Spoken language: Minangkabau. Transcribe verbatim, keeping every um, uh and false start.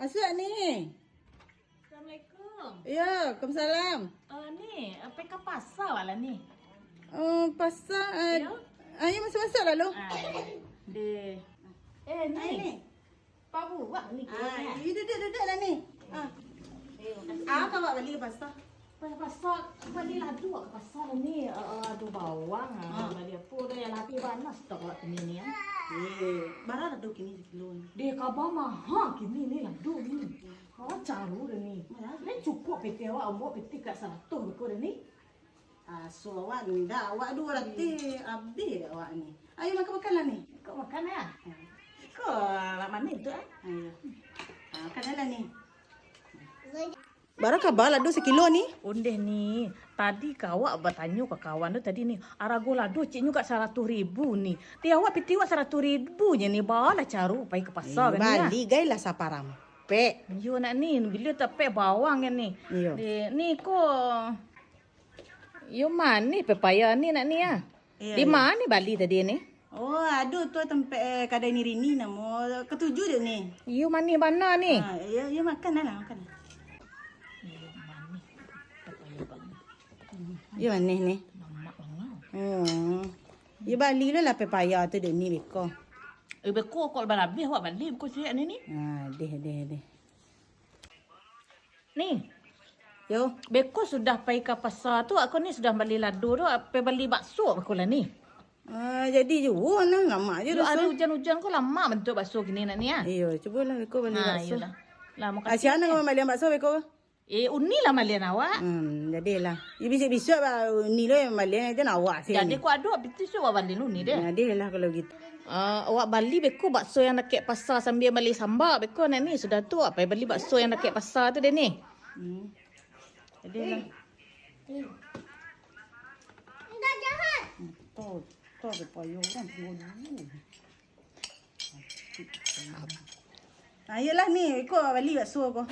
Masuak ni. Assalamualaikum. Ya, waalaikumsalam. Ah, ni, ah, pai ka pasa awak lah ni? Oh, pasa, ah, Iyo. Ayo masuak-masuak lah lu. Ah, deh. Eh, ni. Ayo ni. Pabuak ni. Ah, iyo, duduak, duduak lah ni. Ah. Eh, makasih. Ah, ka awak bali ka pasa? Pai pasa, bali lado ka pasa ni. Ah, ah, ado bawang, ah, Ah. bali apo dah, nan labiah bana stok awak kini ni, ah. Eh, bara lado kini sakilo ni? Deh, kaba maha kini ni lado ni. Maha caro dah ni. Maha. Ni cukuik pitih awak, ambo pitih ka saratuih beko dah ni. Ah, so awak ndak, awak duo ratih abih awak ni. Ayo makan-makan lah ni. Kok makan, ah? Hmm. Kok lah manih tu, ah? Ayo. Ah, makan lah ni. Bara kaba lado sakilo ni? Ondeh ni, tadi ka awak batanyo ka kawan tu tadi ni, arago lado ceknyo ka saratuih ribu ni. Ti awak pitih awak saratuih ribu je ni, baa lah caro pai ka pasa Eh, kan ni, ah? Bali gai lah saparampek. Iyo nak ni, bilo tapek bawang kan ni. Iyo. Deh, ni ko, iyo manih pepaya ni nak ni, ah. Iyo, Di iyo. ma ni bali tadi ni? Oh, ado tu tampek, eh, kadai Nirini namo. Katuju dek ni. Iyo manih bana ni. Ha, iyo, iyo makan lah, makan. Iyo manih ni. Hmm. Iyo bali lah, lah pepaya tu dek ni beko. Eh, beko kok barabih awak bali beko siap ni ni. Ha, deh, deh, deh. Ni. Yo. Beko sudah pai ka pasa tu, ako ni sudah bali lado tu, pai bali bakso beko lah ni. Ah, jadi juo nah, lamak je Yo, raso. Ari ujan-ujan ko lamak bantuak bakso kini nak ni, ah. Iyo, cubolah beko bali Ha, bakso. iyolah. Lah, makasih. Asia nan ka mambalian bakso beko? Eh, Uni lah malian awak. Hmm, jadilah. Yo, bisuak-bisuak ba Uni lo nan mambalian, jan awak se Jadi ni. ko ado, pitih suruah awak bali Uni deh. Jadilah kalau gitu. Ah, awak bali beko bakso nan dakek pasa sambia bali samba beko nak ni. Sudah tu, pai bali bakso nan dakek pasa tu deh ni. Hmm. Jadilah. Indah jahat. Tuh, tuh ada payung kan, tunggu dulu. Nah, iyolah ni, iko bali bakso ko.